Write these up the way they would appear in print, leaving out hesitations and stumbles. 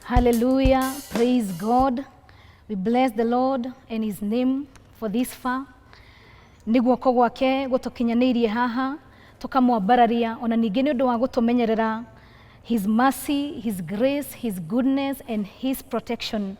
Hallelujah. Praise God. We bless the Lord and his name for this far. Nĩ guoko gwake gũtũkinyanĩirie haha tũkamwambararia ona ningĩ nĩ ũndũ wa gũtũmenyerera his mercy, his grace, his goodness and his protection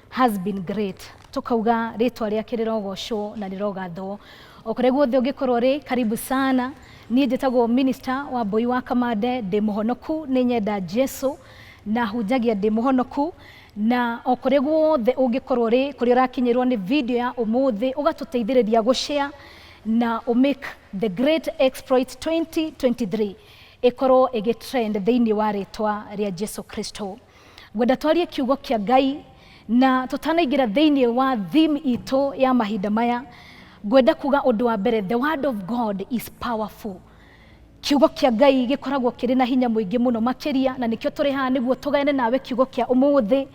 has been great. Tũkauga rĩtwa rĩake rĩrogocwo na rĩrogathwo. O kũrĩa guothe ũngĩkorwo ũrĩ, karibu sana. Niĩ njĩtagwo Minister wa Mbũi wa Kamande, ndĩ mũhonoku, nĩ nyenda Jesu na hunjagia ndĩ mũhonoku. Na o kũrĩa guothe ũngĩkorwo ũrĩ, kũrĩa ũrakinyĩrwo nĩ video ya ũmũthĩ, ũgatũteithĩrĩria gũ-share na ũ make the Great Exploits 2023 ĩkorwo ĩgĩ trend thĩinĩ wa rĩtwa rĩa Jesu Kristo. Ngwenda twarie kiugo kĩa Ngai na tũtanaingĩra thĩinĩ wa theme itũ ya mahinda maya, ngwenda kuga ũndũ wa mbere, the word of God is powerful. Kiugo kĩa Ngai gĩkoragwo kĩrĩ na hinya mũingĩ mũno makĩria, na nĩkĩo tũrĩ haha nĩguo tũgayane nawe kiugo kĩa ũmũthĩ.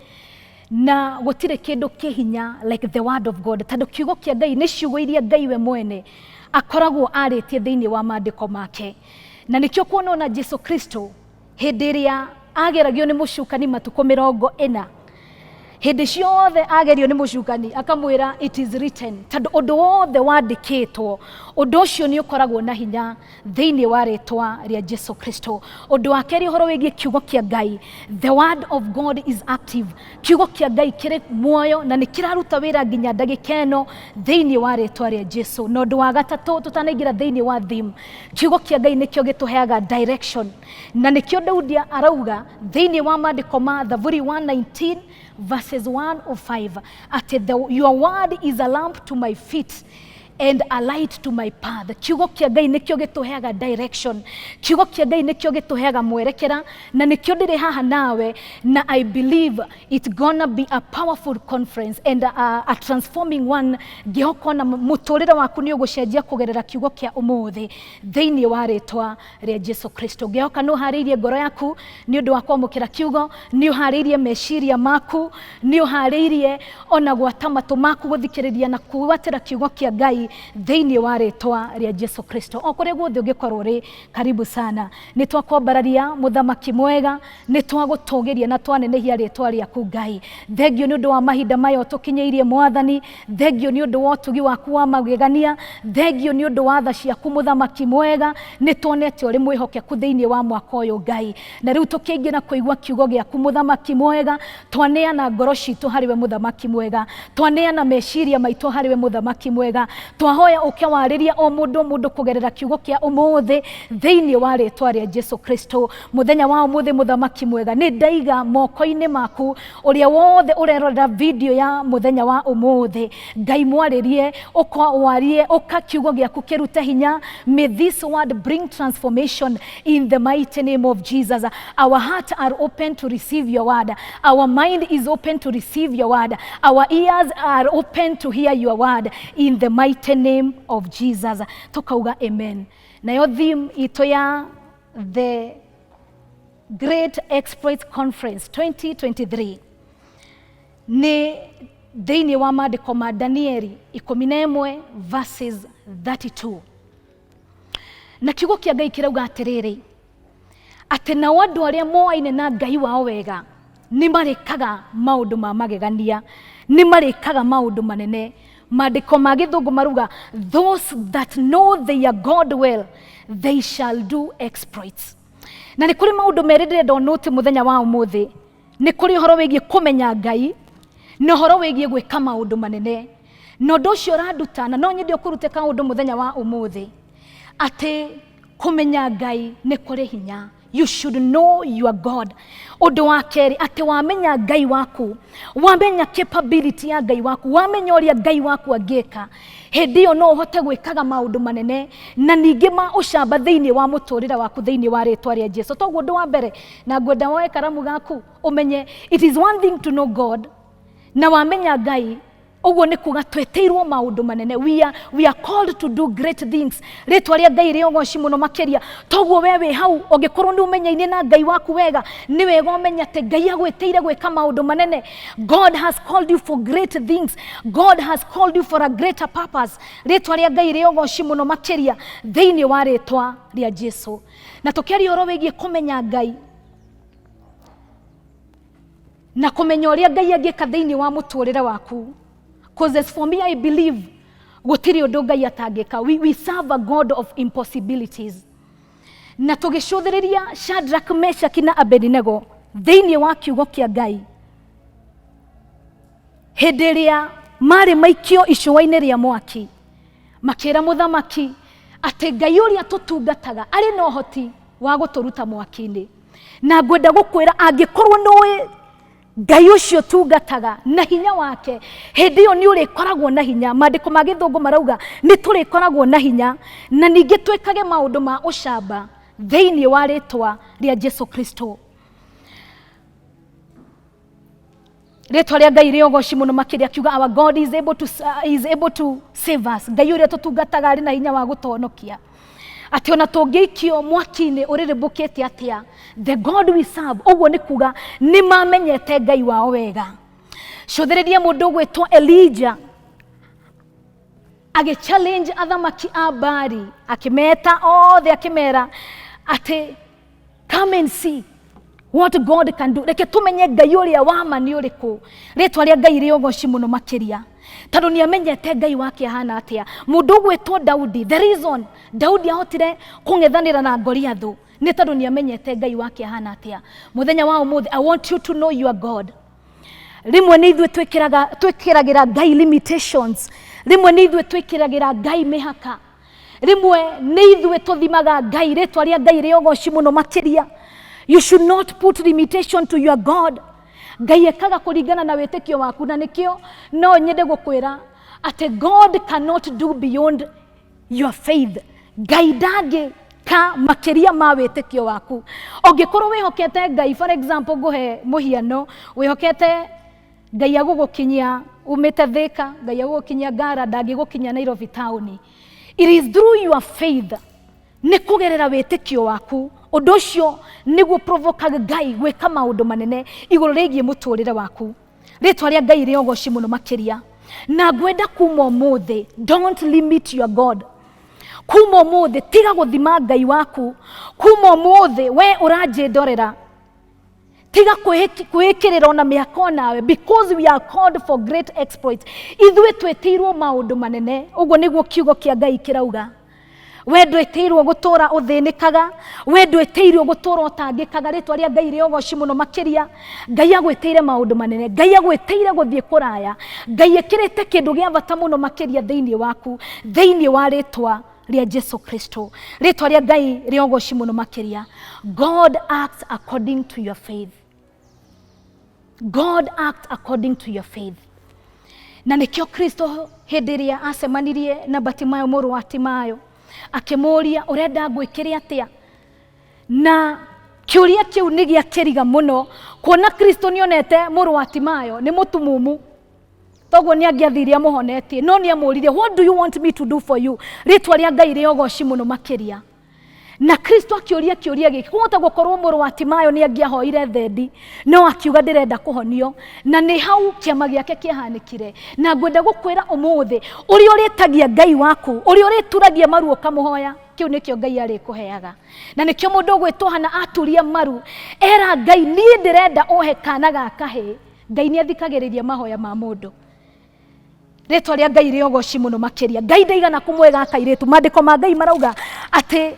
Na gũtirĩ kĩndũ kĩ hinya like the word of God, tondũ kiugo kĩa Ngai nĩ ciugo iria Ngai we mwene akoragwo arĩtie thĩinĩ wa maandĩko make. Na nĩkĩo kuona ona Jesu Kristo hĩndĩ ĩrĩa ageragio nĩ mũcukani matukũ 40, hĩndĩ ciothe agerio nĩ mũcukani akamwĩra it is written, tondũ ũndũ wothe wandĩkĩtwo, ũndũ ũcio nĩ ũkoragwo na hinya thĩinĩ wa rĩtwa rĩa Jesu Kristo. Ũndũ wa kerĩ ũhoro wĩgiĩ kiugo kĩa Ngai, the word of God is active. Kiugo kĩa Ngai kĩrĩ muoyo na nĩ kĩraruta wĩra nginya ndagĩka ĩno thĩinĩ wa rĩtwa rĩa Jesu. Na ũndũ wa gatatũ tũtanaingĩra thĩinĩ wa theme, kiugo kĩa Ngai nĩkĩo gĩtũheaga direction, na nĩkĩo Daudi arauga thĩinĩ wa maandĩko ma Thaburi 119 verses 105 atĩ your word is a lamp to my feet and a light to my path. Kiugo kĩa Ngai nĩkĩo gĩtũheaga direction, kiugo kĩa Ngai nĩkĩo gĩtũheaga mwerekera, na nĩkĩo ndĩrĩ haha nawe, na I believe it's gonna be a powerful conference and a transforming one. Ngĩhoka ona mũtũrĩre waku nĩ ũgũcenjia kũgerera kiugo kĩa ũmũthĩ thĩinĩ wa rĩtwa rĩa Jesu Kristo. Ngĩhoka nĩ ũharĩirie ngoro yaku nĩ ũndũ wa kwamũkĩra kiugo, nĩ ũharĩirie meciria maku, nĩ ũharĩirie ona gwata matũ maku gũthikĩrĩria na kũgwatĩra kiugo kĩa Ngai thĩinĩ wa rĩtwa rĩa Jesu Kristo. O kũrĩa guothe ũngĩkorwo ũrĩ, karibu sana. Nĩ twakwambararia mũthamaki mwega, nĩ twagũtũgĩria na twanenehia rĩtwa rĩaku Ngai. Thengio nĩ ũndũ wa mahinda maya ũtũkinyĩirie Mwathani, thengio nĩ ũndũ wa ũtugi waku wa magegania, thengio nĩ ũndũ wa tha ciaku mũthamaki mwega. Nĩ tuonete ũrĩ mwĩhokeku thĩinĩ wa mwaka ũyũ Ngai, na rĩu tũkĩingĩra kũigua kiugo gĩaku mũthamaki mwega, twaneana ngoro citũ harĩ we mũthamaki mwega, twaneana meciria maitũ harĩ we mũthamaki mwega, twahoya ũke warĩrie o mũndũ o mũndũ kũgerera kiugo kĩa ũmũthĩ thĩinĩ wa rĩtwa rĩa Jesu Kristo. Mũthenya wa ũmũthĩ mũthamaki mwega, nĩ ndaiga moko-inĩ maku ũrĩa wothe ũrerorera video ya mũthenya wa ũmũthĩ. Ngai mwarĩrie, ũka warie, ũka kiugo gĩaku kĩrute hinya. May this word bring transformation in the mighty name of Jesus. Our hearts are open to receive your word. Our mind is open to receive your word. Our ears are open to hear your word in the mighty name of Jesus. Tukauga amen. Nayo theme itũ ya the Great Exploits Conference 2023 nĩ thĩinĩ wa maandĩko ma Danieli 11 verses 32. Na kiugo kĩa Ngai kĩrauga atĩrĩrĩ, atĩ nao andũ arĩa moaine na Ngai wao wega nĩ marĩkaga maũndũ ma magegania, nĩ marĩkaga maũndũ manene. Maandĩko ma gĩthũngũ maruga those that know their God well they shall do exploits. Na nĩ kũrĩ maũndũ merĩ ndĩrenda ũnũte mũthenya wa ũmũthĩ. Nĩ kũrĩ ũhoro wĩgiĩ kũmenya Ngai na ũhoro wĩgiĩ gwĩka maũndũ manene. Na ũndũ ũcio ũranduta, na no nyende ũkũrute kaũndũ mũthenya wa ũmũthĩ, atĩ kũmenya Ngai nĩ kũrĩ hinya. You should know your God. Ũndũ wa kerĩ, atĩ wamenya Ngai waku, wamenya capability ya Ngai waku, wamenya ũrĩa Ngai waku angĩka, hĩndĩ ĩyo no ũhote gwĩkaga maũndũ manene na ningĩ ma ũcamba thĩinĩ wa mũtũrĩre waku thĩinĩ wa rĩtwa rĩa Jesu. Toguo ũndũ wa mbere, na ngwenda woe karamu gaku ũmenye it is one thing to know God, na wamenya Ngai ũguo nĩ kuga twĩtĩirwo maũndũ manene. We are called to do great things. Rĩtwa rĩa Ngai rĩ ũgoci mũno makĩria. Toguo we wĩ hau, ũngĩkorwo nĩ ũmenyaine na Ngai waku wega, nĩ wega ũmenye atĩ Ngai agwĩtĩire gwĩka maũndũ manene. God has called you for great things. God has called you for a greater purpose. Rĩtwa rĩa Ngai rĩ ũgoci mũno makĩria thĩinĩ wa rĩtwa rĩa Jesu. Na tũkĩaria ũhoro wĩgiĩ kũmenya Ngai, Na kũmenya ũrĩa Ngai angĩka thĩinĩ wa mũtũrĩre waku. 'Cause as for me, I believe gũtirĩ ũndũ Ngai atangĩka. We serve a God of impossibilities. Na tũgĩcũthĩrĩria Shadrach, Meshaki na Abednego thĩinĩ wa kiugo kĩa Ngai, hĩndĩ ĩrĩa marĩ maikio icũa-inĩ rĩa mwaki, makĩra mũthamaki atĩ Ngai ũrĩa tũtungataga arĩ na ũhoti wa gũtũruta mwaki-inĩ. Na ngwenda gũkwĩra, angĩkorwo nĩũĩ Ngai ũcio tungataga na hinya wake, hĩndĩ ĩyo nĩ ũrĩkoragwo na hinya. Maandĩko ma Gĩthũngũ marauga nĩ tũrĩkoragwo na hinya, na ningĩ twĩkage maũndũ ma ũcamba thĩinĩ wa rĩtwa rĩa Jesu Kristo. Rĩtwa rĩa Ngai rĩ ũgoci mũno makĩria. Akiuga our God is able to save us. Ngai ũrĩa tũtungataga arĩ na hinya wa gũtũhonokia, atĩ ona tũngĩikio mwaki-inĩ ũrĩrĩmbũkĩte atĩa, the God we serve. Ũguo nĩ kuga nĩ mamenyete Ngai wao wega. Cũthĩrĩria mũndũ ũgwĩtwo Elijah agĩ challenge athamaki a Bari, akĩmeta othe, akĩmera atĩ come and see what God can do. Reke tumenye Ngai ũrĩa wa ma nĩ ũrĩkũ. Rĩtwa rĩa Ngai rĩ ũgoci mũno makĩria, tondũ nĩ amenyete Ngai wake ahana atĩa. Mũndũ ũgwĩtwo Daudi, the reason Daudi ahotire kũng'ethanĩra na Goliathũ nĩ tondũ nĩ amenyete Ngai wake ahana atĩa. Mũthenya wa ũmũthĩ, I want you to know your God. Rĩmwe nĩ ithuĩ twĩkĩragĩra Ngai limitations, rĩmwe nĩ ithuĩ twĩkĩragĩra Ngai mĩhaka, rĩmwe nĩ ithuĩ tũthimaga Ngai. Rĩtwa rĩa Ngai rĩ ũgoci mũno makĩria. You should not put limitation to your God. Ngai ekaga kũringana na wĩtĩkio waku, na nĩkĩo no nyende gũkwĩra atĩ God cannot do beyond your faith. Ngai ndangĩka makĩria ma wĩtĩkio waku. Ũngĩkorwo wĩhokete Ngai, for example, ngũhe mũhiano, wĩhokete Ngai agũgũkinyia umĩte Thĩka, Ngai agũgũkinyia Ngara, ndangĩgũkinyia Nairobi taũni. It is through your faith, nĩ kũgerera wĩtĩkio waku. Ũndũ ũcio nĩguo provokaga Ngai gwĩka maũndũ manene igũrũ rĩgiĩ mũtũrĩre waku. Rĩtwa rĩa Ngai rĩ ũgoci mũno makĩria. Na ngwenda kuma ũmũthĩ, don't limit your God. Kuma ũmũthĩ tiga gũthima Ngai waku. Kuma ũmũthĩ, we ũranjĩndorera, tiga kwĩĩkĩrĩra ona mĩaka onawe, because we are called for great exploits. Ithuĩ twĩtĩirwo maũndũ manene. Ũguo nĩguo kiugo kĩa Ngai kĩrauga. We ndwĩtĩirwo gũtũra ũthĩnĩkaga, we ndwĩtĩirwo gũtũra ũtangĩkaga. Rĩtwa rĩa Ngai rĩ ũgoci mũno makĩria. Ngai agwĩtĩire maũndũ manene. Ngai agwĩtĩire gũthiĩ kũraya. Ngai ĩkĩrĩte kĩndũ gĩa bata mũno makĩria thĩinĩ waku, thĩinĩ wa rĩtwa rĩa Jesu Kristo. Rĩtwa rĩa Ngai rĩ ũgoci mũno makĩria. God acts according to your faith. God acts according to your faith. Na nĩkĩo Kristo hĩndĩ ĩrĩa acemanirie na Batimayo mũrũ wa Timayo, akĩmũũria, "Ũrenda ngwĩkĩre atĩa?" Na kĩũria kĩu nĩ gĩa kĩriga mũno, kuona Kristo nĩonete mũrũ wa Timayo nĩ mũtumumu, toguo nĩ angĩathire amũhonetie, no nĩ amũririe, "What do you want me to do for you?" Rĩtwa rĩa Ngai rĩ ũgoci mũno makĩria. Na Kristo akĩũria kĩũria gĩkĩ, kũhota gũkorwo mũrũ wa Timayo nĩ angĩahoire thendi, no akiuga, "Ndĩrenda kũhonio." Na nĩ hau kĩama gĩake kĩahanĩkire. Na ngwenda gũkwĩra ũmũthĩ, ũrĩa ũrĩtagia Ngai waku, ũrĩa ũrĩturagia maru ũkamũhoya, kĩu nĩkĩo Ngai arĩkũheaga. Na nĩkĩo mũndũ ũgwĩtwo Hana aturia maru era Ngai, "Niĩ ndĩrenda ũhe kana ga kahĩĩ." Ngai nĩ athikagĩrĩria mahoya ma mũndũ. Rĩtwa rĩa Ngai rĩ ũgoci mũno makĩria. Ngai ndaigana kũmwega kairĩtu. Maandĩko ma Ngai marauga atĩ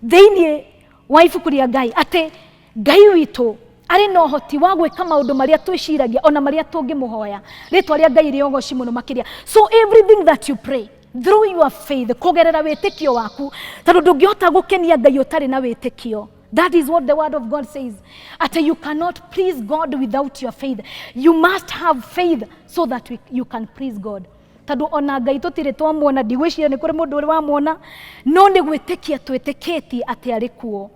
thĩinĩ wa ibuku rĩa Ngai atĩ Ngai witũ arĩ na ũhoti wa gwĩka maũndũ marĩa twĩciragia ona marĩa tũngĩmũhoya. Rĩtwa rĩa Ngai rĩ ũgoci mũno makĩria. So everything that you pray through your faith, kũgerera wĩtĩkio waku, tondũ ndũngĩhota gũkenia Ngai ũtarĩ na wĩtĩkio. That is what the word of God says. Ati you cannot please God without your faith. You must have faith so that you can please God. Tondũ ona Ngai tũtirĩ twamuona, ndigwĩciria nĩ kũrĩ mũndũ ũrĩ wamuona, no nĩ gwĩtĩkia twĩtĩkĩtie atĩ arĩ kuo.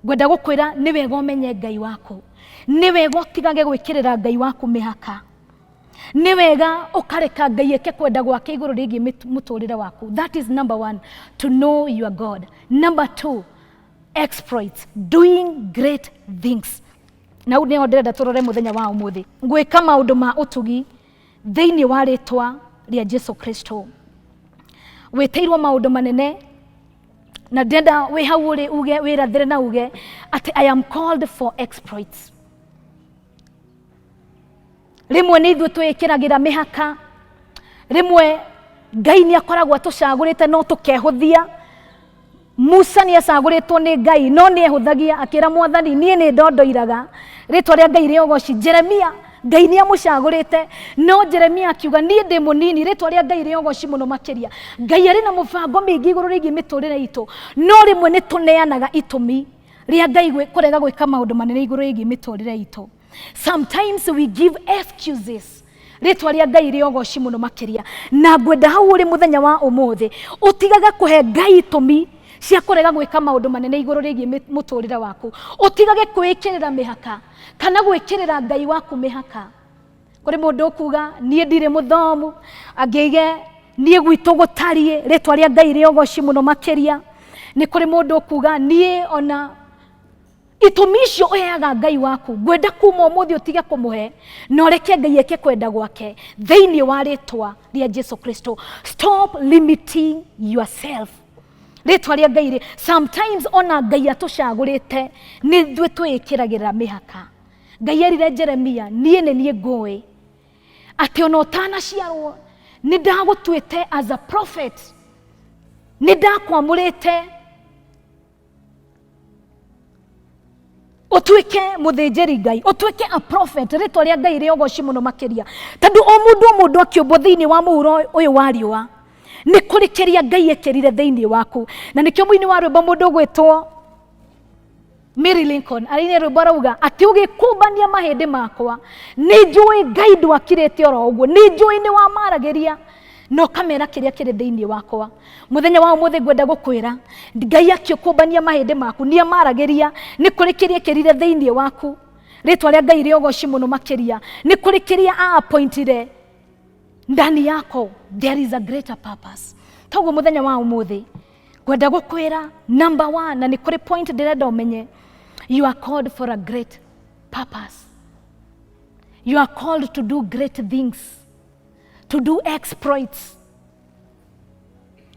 Ngwenda gũkwĩra nĩ wega ũmenye Ngai waku. Nĩ wega ũtigage gwĩkĩrĩra Ngai waku mĩhaka. Nĩ wega ũkareka Ngai eke kwenda gwake igũrũ rĩgiĩ mũtũrĩre waku. That is number one, to know your God. Number two, exploits, doing great things. Na hau nĩho ndĩrenda tũrore mũthenya wa ũmũthĩ, gwĩka maũndũ ma ũtugi thĩinĩ wa rĩtwa rĩa Jesu Kristo. Wĩtĩirwo maũndũ manene, na ndĩrenda wĩ hau ũrĩ uge, wĩrathĩre na uge atĩ, "I am called for exploits." Rĩmwe nĩ ithuĩ twĩĩkĩragĩra mĩhaka, rĩmwe Ngai nĩ akoragwo atũcagũrĩte no tũkehũthia. Musa nĩ acagũrĩtwo nĩ Ngai no nĩ ehũthagia akĩra Mwathani, niĩ nĩ ndondoiraga. Rĩtwa rĩa Ngai rĩa ũgoci. Jeremia, Ngai nĩ amũcagũrĩte no Jeremia akiuga niĩ ndĩ mũnini. Rĩtwa rĩa Ngai rĩa ũgoci mũno makĩria. Ngai arĩ na mũbango mĩingĩ igũrũ rĩgiĩ mĩtũrĩre itũ, no rĩmwe nĩ tũneanaga itũmi rĩa Ngai kũrega gwĩka maũndũ manene igũrũ rĩgiĩ mĩtũrĩre itũ. Sometimes we give excuses. Rĩtwa rĩa Ngai rĩa ũgoci mũno makĩria. Na ngwenda hau ũrĩ mũthenya wa ũmũthĩ ũtigage kũhe Ngai itũmi cia kũrega gwĩka maũndũ manene igũrũ rĩgiĩ mũtũrĩre waku. Ũtigage kwĩĩkĩrĩra mĩhaka kana gwĩkĩrĩra Ngai waku mĩhaka. Kũrĩ mũndũ ũkuga niĩ ndirĩ mũthomu, angĩige niĩ gwitũ gũtariĩ. Rĩtwa rĩa Ngai rĩa ũgoci mũno makĩria. Nĩ kũrĩ mũndũ ũkuga niĩ ona itũmi icio ũheaga Ngai waku, ngwenda kuma ũmũthĩ ũtige kũmũhe na ũreke Ngai eke kwenda gwake thĩinĩ wa rĩtwa rĩa Jesu Kristo. Stop limiting yourself. Rĩtwa rĩa Ngai rĩ, sometimes ona Ngai atũcagũrĩte nĩ ithuĩ twĩĩkĩragĩra mĩhaka. Ngai erire Jeremia, niĩ nĩ niĩ ngũĩ atĩ ona ũtanaciarwo nĩ ndagũtuĩte as a prophet, nĩ ndakwamũrĩte ũtuĩke mũthĩnjĩri Ngai, ũtuĩke a prophet. Rĩtwa rĩa Ngai rĩa ũgoci mũno makĩria, tondũ o mũndũ o mũndũ akĩũmbwo thĩinĩ wa mũhuro ũyũ wa riũa nĩ kũrĩ kĩrĩa Ngai ekĩrire thĩinĩ waku. Na nĩkĩo mũini wa rwĩmbo mũndũ ũgwĩtwo Mary Lincoln araine rwĩmbo arauga atĩ ũgĩkũmbania mahĩndĩ makwa nĩ njũĩ Ngai ndwakirĩte oro ũguo, nĩ njũĩ nĩ wamaragĩria na ũkamera kĩrĩa kĩrĩ thĩinĩ wakwa. Mũthenya wa ũmũthĩ ngwenda gũkwĩra Ngai akĩkũmbania mahĩndĩ maku nĩ amaragĩria, nĩ kũrĩ kĩrĩa ekĩrire thĩinĩ waku. Rĩtwa rĩa Ngai rĩa ũgoci mũno makĩria. Nĩ kũrĩ kĩrĩa a-appointire ndani yako, there is a greater purpose. Toguo mũthenya wa ũmũthĩ ngwenda gũkwĩra number one, na nĩ kũrĩ point ndĩrenda ũmenye, you are called for a great purpose. You are called to do great things, to do exploits.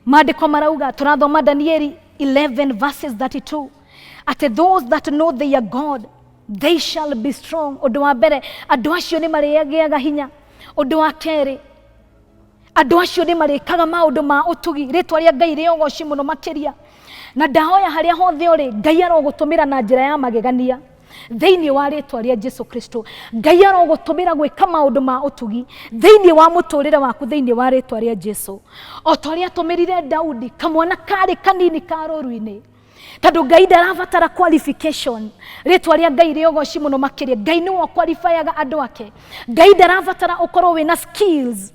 Maandĩko marauga, tũrathoma Danieli 11 verses 32, atĩ those that know their God they shall be strong. Ũndũ wa mbere, andũ acio nĩ marĩgĩaga hinya. Ũndũ wa kerĩ, andũ acio nĩ marĩkaga maũndũ ma ũtugi. Rĩtwa rĩa Ngai rĩa ũgoci mũno makĩria. Na ndahoya harĩa hothe ũrĩ, Ngai arogũtũmĩra na njĩra ya magegania thĩinĩ wa rĩtwa rĩa Jesu Kristo. Ngai arogũtũmĩra gwĩka maũndũ ma ũtugi thĩinĩ wa mũtũrĩre waku thĩinĩ wa rĩtwa rĩa Jesu. O ta ũrĩa atũmĩrire Daudi, kamwana karĩ kanini ka rũru-inĩ, tondũ Ngai ndarabatara qualification. Rĩtwa rĩa Ngai rĩa ũgoci mũno makĩria. Ngai nĩwe ũqualifyaga andũ ake. Ngai ndarabatara ũkorwo wĩna skills.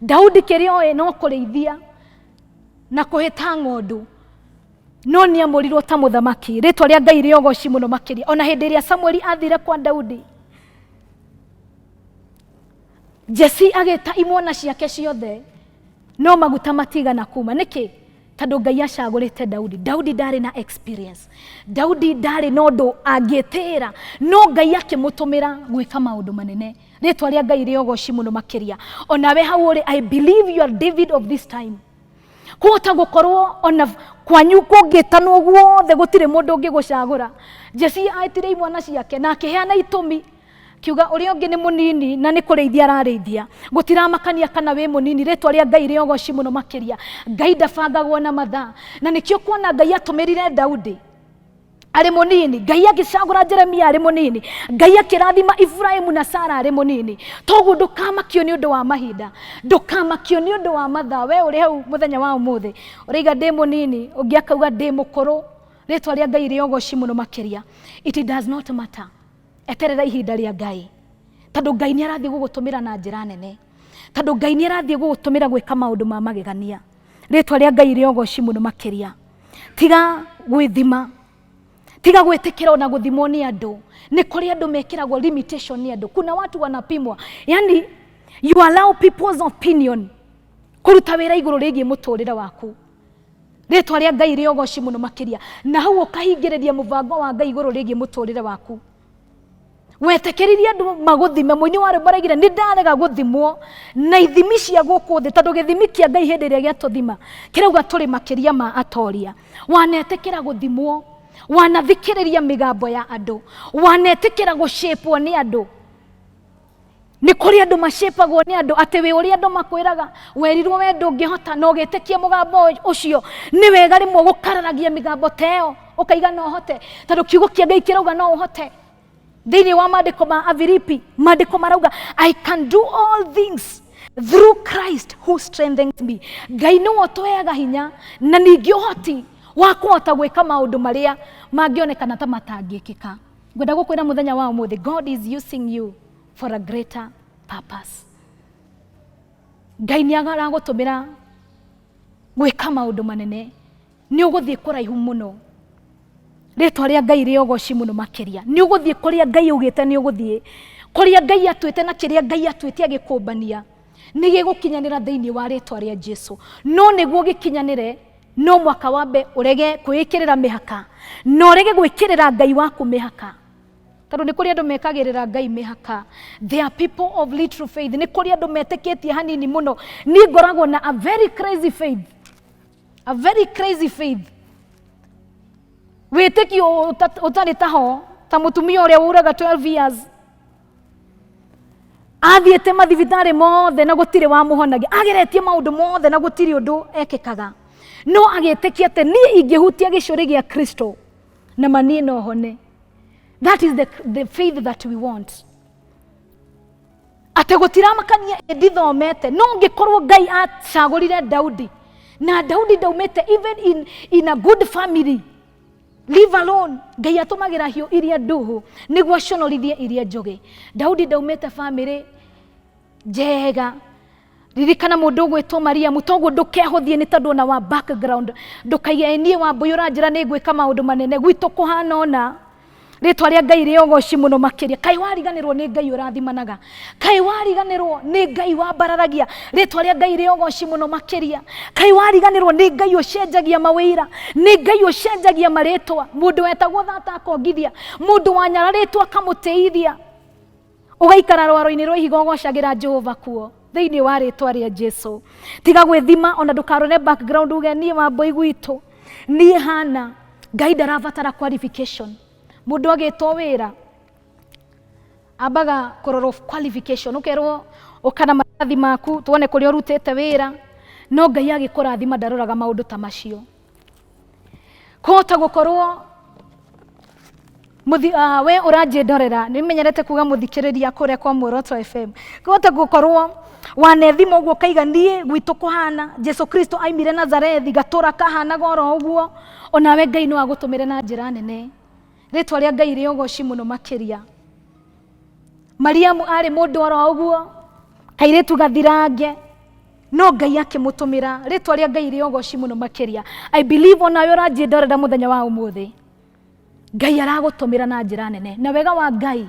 Daudi kĩrĩa oĩ no kũrĩithia na kũhĩta ng'ondu, no nĩ amũrirwo ta mũthamaki. Rĩtwa rĩa Ngai rĩa ũgoci mũno makĩria. Ona hĩndĩ ĩrĩa Samueli athire kwa Daudi, Jesse agĩta imwana ciake ciothe, no maguta matigana kuma. Nĩkĩ? Tondũ Ngai acagũrĩte Daudi. Daudi ndarĩ na experience, Daudi ndarĩ na ũndũ angĩtĩĩra, no Ngai akĩmũtũmĩra gwĩka maũndũ manene. Rĩtwa rĩa Ngai rĩa ũgoci mũno makĩria. Onawe hau ũrĩ, I believe you are David of this time. Kũhota gũkorwo ona kwanyu kũngĩtanwo guothe gũtirĩ mũndũ ũngĩgũcagũra. Jesse etire imwana ciake na akĩheana itũmi, kiuga ũrĩa ũngĩ nĩ mũnini na nĩ kũrĩithia ararĩithia. Gũtiramakania kana wĩ mũnini. Rĩtwa rĩa Ngai rĩa ũgoci mũno makĩria. Ngai ndabangagwo na mathaa, na nĩkĩo kuona Ngai atũmĩrire Daudi arĩ mũnini, Ngai agĩcagũra Jeremia arĩ mũnini, Ngai akĩrathima Iburahĩmu na Sara arĩ mũnini. Toguo ndũkamakio nĩ ũndũ wa mahinda, ndũkamakio nĩ ũndũ wa mathaa. We ũrĩ hau mũthenya wa ũmũthĩ ũraiga ndĩ mũnini, ũngĩ akauga ndĩ mũkũrũ. Rĩtwa rĩa Ngai rĩa ũgoci mũno makĩria. It does not matter. Eterera ihinda rĩa Ngai, tondũ Ngai nĩ arathiĩ gũgũtũmĩra na njĩra nene, tondũ Ngai nĩ arathiĩ gũgũtũmĩra gwĩka maũndũ ma magegania. Rĩtwa rĩa Ngai rĩa ũgoci mũno makĩria. Tiga gwĩthima, tiga gwĩtĩkĩra ona gũthimwo nĩ andũ. Nĩ kũrĩ andũ mekĩragwo limitation nĩ andũ. Kuna watu wanapimwa, yani you allow people's opinion kũruta wĩra igũrũ rĩgiĩ mũtũrĩre waku. Rĩtwa rĩa Ngai rĩa ũgoci mũno makĩria. Na hau ũkahingĩrĩria mũbango wa Ngai igũrũ rĩgiĩ mũtũrĩre waku. Wetĩkĩririe andũ magũthime. Mũini wa rwĩmbo araigire nĩ ndarega gũthimwo na ithimi cia gũkũ thĩ, tondũ gĩthimi kĩa Ngai hĩndĩ ĩrĩa gĩatũthima kĩrauga tũrĩ makĩria ma atoria. Wanetĩkĩra gũthimwo, wanathikĩrĩria mĩgambo ya andũ, wanetĩkĩra gũcĩpwo nĩ andũ. Nĩ kũrĩ andũ macĩpagwo nĩ andũ atĩ wĩ ũrĩa andũ makwĩraga werirwo we ndũngĩhota na ũgĩtĩkia mũgambo ũcio. Nĩ wega rĩmwe gũkararagia mĩgambo ta ĩyo ũkaiga no ũhote, tondũ kiugo kĩa Ngai kĩrauga no ũhote. Thĩinĩ wa maandĩko ma Afilipi, maandĩko marauga I can do all things through Christ who strengthens me. Ngai nĩwe ũtũheaga hinya na ningĩ ũhoti wa kũhota gwĩka maũndũ marĩa mangĩonekana ta matangĩkĩka. Ngwenda gũkwĩra mũthenya wa ũmũthĩ, God is using you for a greater purpose. Ngai nĩ aragũtũmĩra gwĩka maũndũ manene, nĩ ũgũthiĩ kũraihu mũno. Rĩtwa rĩa Ngai rĩ ũgoci mũno makĩria. Nĩ ũgũthiĩ kũrĩa Ngai augĩte nĩ ũgũthiĩ, kũrĩa Ngai atuĩte na kĩrĩa Ngai atuĩte agĩkũmbania nĩ gĩgũkinyanĩra thĩinĩ wa rĩtwa rĩa Jesu. No nĩguo gĩkinyanĩre no mwaka wambe ũrege kwĩĩkĩrĩra mĩhaka, na ũrege gwĩkĩrĩra Ngai waku mĩhaka, tondũ nĩ kũrĩ andũ mekagĩrĩra Ngai mĩhaka. They are people of little faith. Nĩ kũrĩ andũ metĩkĩtie hanini mũno. Niĩ ngoragwo na a very crazy faith, a very crazy faith, wĩtĩkio ũtarĩ taho, ta mũtumia ũrĩa ũraga 12 years athiĩte mathibitarĩ mothe na gũtirĩ wamũhonagia, ageretie maũndũ mothe na gũtirĩ ũndũ ekĩkaga, no agĩtĩkia atĩ niĩ ingĩhutia gĩcũrĩ gĩa Kristo na ma niĩ no hone. That is the faith that we want. Atĩ gũtiramakania ndithomete, no ngĩkorwo Ngai acagũrire Daudi, na Daudi ndaumĩte even in a good family, leave alone. Ngai atũmagĩra hiũ iria nduhu nĩguo aconorithie iria njũgĩ. Daudi ndaumĩte famĩlĩ njega. Ririkana mũndũ ũgwĩtwo Mariamu. Toguo ndũkehũthie nĩ tondũ ona wa background, ndũkaige niĩ Wambũi ũranjĩra nĩ ngwĩka maũndũ manene, gwitũ kũhana ũna. Rĩtwa rĩa Ngai rĩ ũgoci mũno makĩria. Kaĩ wariganĩrwo nĩ Ngai ũrathimanaga? Kaĩ wariganĩrwo nĩ Ngai wambararagia? Rĩtwa rĩa Ngai rĩ ũgoci mũno makĩria. Kaĩ wariganĩrwo nĩ Ngai ũcenjagia mawĩra, nĩ Ngai ũcenjagia marĩtwa? Mũndũ wetagwo thata akongithia, mũndũ wanyararĩtwo akamũtĩithia, ũgaikara rwaro-inĩ rwa ihiga ũgocagĩra Jehova kuo thĩinĩ wa rĩtwa rĩa Jesu. Tiga gwĩthima ona ndũkarore background uge niĩ Wambũi gwitũ niĩ hana. Ngai ndarabatara qualification. Mũndũ agĩtwo wĩra ambaga kũrorwo qualification, ũkerwo ũka na maratathi maku tuone kũrĩa ũrutĩte wĩra. No Ngai agĩkũrathima ndaroraga maũndũ ta macio. Kũhota gũkorwo mũthi, we ũranjĩndorera, nĩ menyerete kuga mũthikĩrĩria kũrĩa kwa Muoroto FM. Kũhota gũkorwo wanethima ũguo ũkaiga niĩ gwitũ kũhana Jesu Kristo aimire Nazarethi, gatũra kahanaga oro ũguo, onawe Ngai no agũtũmĩre na njĩra nene. Rĩtwa rĩa Ngai rĩ ũgoci mũno makĩria. Mariamu arĩ mũndũ oro ũguo, kairĩtu gathirange, no Ngai akĩmũtũmĩra. Rĩtwa rĩa Ngai rĩ ũgoci mũno makĩria. I believe onawe ũranjĩndorera mũthenya wa ũmũthĩ, Ngai aragũtũmĩra na njĩra nene. Na wega wa Ngai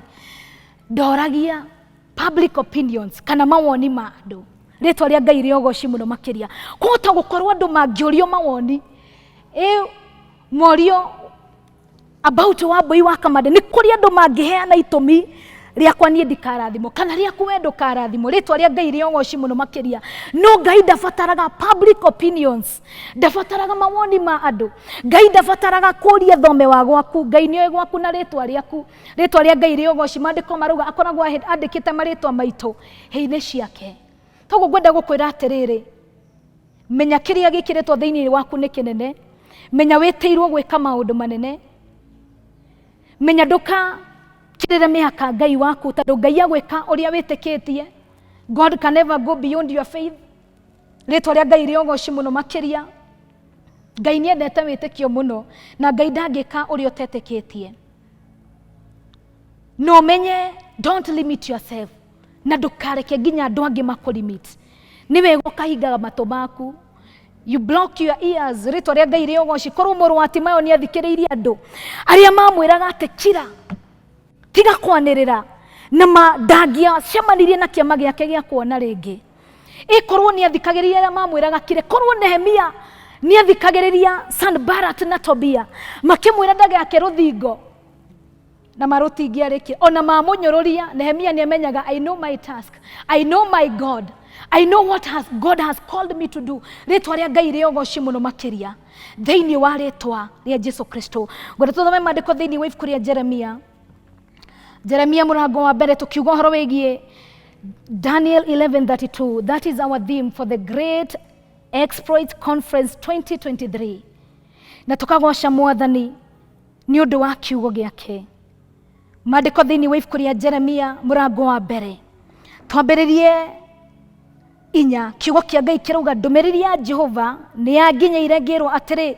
ndoragia public opinions kana mawoni ma andũ. Rĩtwa rĩa Ngai rĩ ũgoci mũno makĩria. Kũhota gũkorwo andũ mangĩũrio mawoni, ĩ morio about Wambũi wa Kamande, nĩ kũrĩ andũ mangĩheana itũmi rĩakwa niĩ ndikarathimwo kana rĩaku we ndũkarathimwo. Rĩtwa rĩa Ngai rĩ ũgoci mũno makĩria. No Ngai ndabataraga public opinions, ndabataraga mawoni ma andũ. Ngai ndabataraga kũria thome wa gwaku. Ngai nĩoĩ gwaku na rĩtwa rĩaku. Rĩtwa rĩa Ngai rĩ ũgoci. Maandĩko marauga akoragwo andĩkĩte marĩtwa maitũ hĩ-inĩ ciake. Toguo ngwenda gũkwĩra atĩrĩrĩ, menya kĩrĩa gĩkĩrĩtwo thĩinĩ waku nĩ kĩnene. Menya wĩtĩirwo gwĩka maũndũ manene. Menya ndũkakĩrĩre mĩhaka Ngai waku, tondũ Ngai agwĩka ũrĩa wĩtĩkĩtie. God can never go beyond your faith. Rĩtwa rĩa Ngai rĩ ũgoci mũno makĩria. Ngai nĩ endete wĩtĩkio mũno, na Ngai ndangĩka ũrĩa ũtetĩkĩtie. No ũmenye, don't limit yourself, na ndũkareke nginya andũ angĩ makũlimit. Nĩ wega ũkahingaga matũ maku, you block your ears. Rĩtwa rĩa Ngai rĩ ũgoci. Korwo mũrũ wa Timayo nĩ athikĩrĩirie andũ arĩa mamwĩraga atĩ kira, tiga kwanĩrĩra, na ma ndangĩacemanirie na kĩama gĩake gĩa kuona rĩngĩ. Ĩkorwo nĩ athikagĩrĩria arĩa mamwĩraga kire, korwo Nehemia nĩ athikagĩrĩria Sanbalat na Tobia makĩmwĩra ndagake rũthingo na marũtingĩarĩkia, ona mamũnyũrũria, Nehemia nĩ amenyaga I know my task, I know my God, I know what has God has called me to do. Rĩtwa rĩa Ngai rĩ ũgoci mũno makĩria thĩinĩ wa rĩtwa rĩa Jesu Kristo. Ngwenda tũthome maandĩko thĩinĩ wa ibuku rĩa Jeremia, Jeremia mũrango wa mbere, tũkiuga ũhoro wĩgiĩ Daniel 11:32, that is our theme for the Great Exploit Conference 2023. Na tũkagoca Mwathani nĩ ũndũ wa kiugo gĩake. Maandĩko thĩinĩ wa ibuku rĩa Jeremia mũrango wa mbere, twambĩrĩrie 4. Kiugo kĩa Ngai kĩrauga, ndũmĩrĩri ya Jehova nĩ yanginyĩire ngĩrwo atĩrĩ,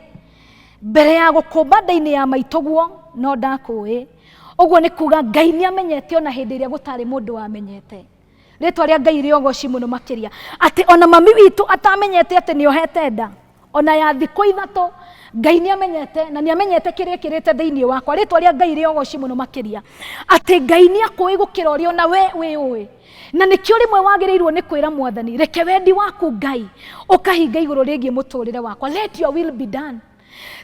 mbere ya gũkũmba nda-inĩ ya maitũguo no ndakũĩ. Ũguo nĩ kuga Ngai nĩ amenyete ona hĩndĩ ĩrĩa gũtarĩ mũndũ wamenyete. Rĩtwa rĩa Ngai rĩogoci mũno makĩria, atĩ ona mami witũ atamenyete atĩ nĩ ohete nda ona ya thikũ 3, Ngai nĩ amenyete na nĩ amenyete kĩrĩa ĩkĩrĩte thĩinĩ wakwa. Rĩtwa rĩa Ngai rĩogoci mũno makĩria, atĩ Ngai nĩ akũĩ gũkĩra ũrĩa ona we wĩũĩ. Na nĩkĩo rĩmwe wagĩrĩirwo nĩ kwĩra Mwathani, reke wendi waku Ngai ũkahinga igũrũ rĩgiĩ mũtũrĩre wakwa. Let your will be done.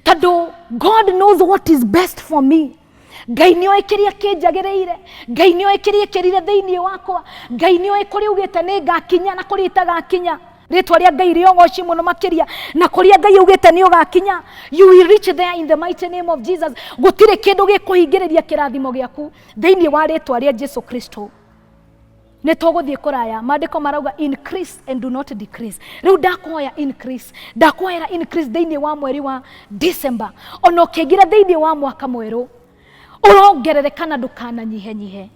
Tondũ God knows what is best for me. Ngai nĩ oĩ kĩrĩa kĩnjagĩrĩire, Ngai nĩ oĩ kĩrĩa ĩkĩrire thĩinĩ wakwa, Ngai nĩ oĩ kũrĩa augĩte nĩ ngakinya na kũrĩa itagakinya. Rĩtwa rĩa Ngai rĩogoci mũno makĩria, na kũrĩa Ngai augĩte nĩ ũgakinya, you will reach there in the mighty name of Jesus. Gũtirĩ kĩndũ gĩkũhingĩrĩria kĩrathimo gĩaku thĩinĩ wa rĩtwa rĩa Jesu Kristo. Nĩ tũgũthiĩ kũraya. Maandĩko marauga increase and do not decrease. Rĩu ndakũhoya increase, ndakũhoera increase thĩinĩ wa mweri wa December, ona ũkĩingĩra thĩinĩ wa mwaka mwerũ, ũrongerereka na ndũkananyihenyihe.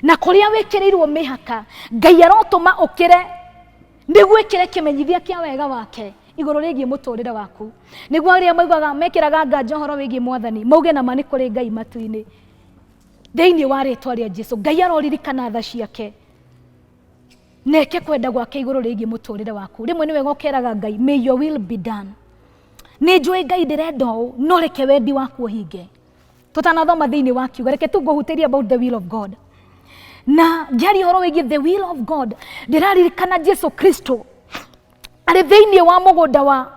Na kũrĩa wĩkĩrĩirwo mĩhaka, Ngai arotũma ũkĩre nĩguo ĩkĩre kĩmenyithia kĩa wega wake igũrũ rĩgiĩ mũtũrĩre waku, nĩguo arĩa maugaga mekĩraga nganja ũhoro wĩgiĩ Mwathani mauge na ma nĩ kũrĩ Ngai matu-inĩ. Thĩinĩ wa rĩtwa rĩa Jesu, Ngai aroririkana tha ciake neke kwenda gwake igũrũ rĩgiĩ mũtũrĩre waku. Rĩmwe nĩ wega ũkeraga Ngai, may your will be done. Nĩ njũĩ Ngai ndĩrenda ũũ, no reke wendi waku ũhinge. Tũtanathoma thĩinĩ wa kiugo, reke tu ngũhutĩrie about the will of God. Na ngĩaria ũhoro wĩgiĩ the will of God, ndĩraririkana Jesu Kristo arĩ thĩinĩ wa mũgũnda wa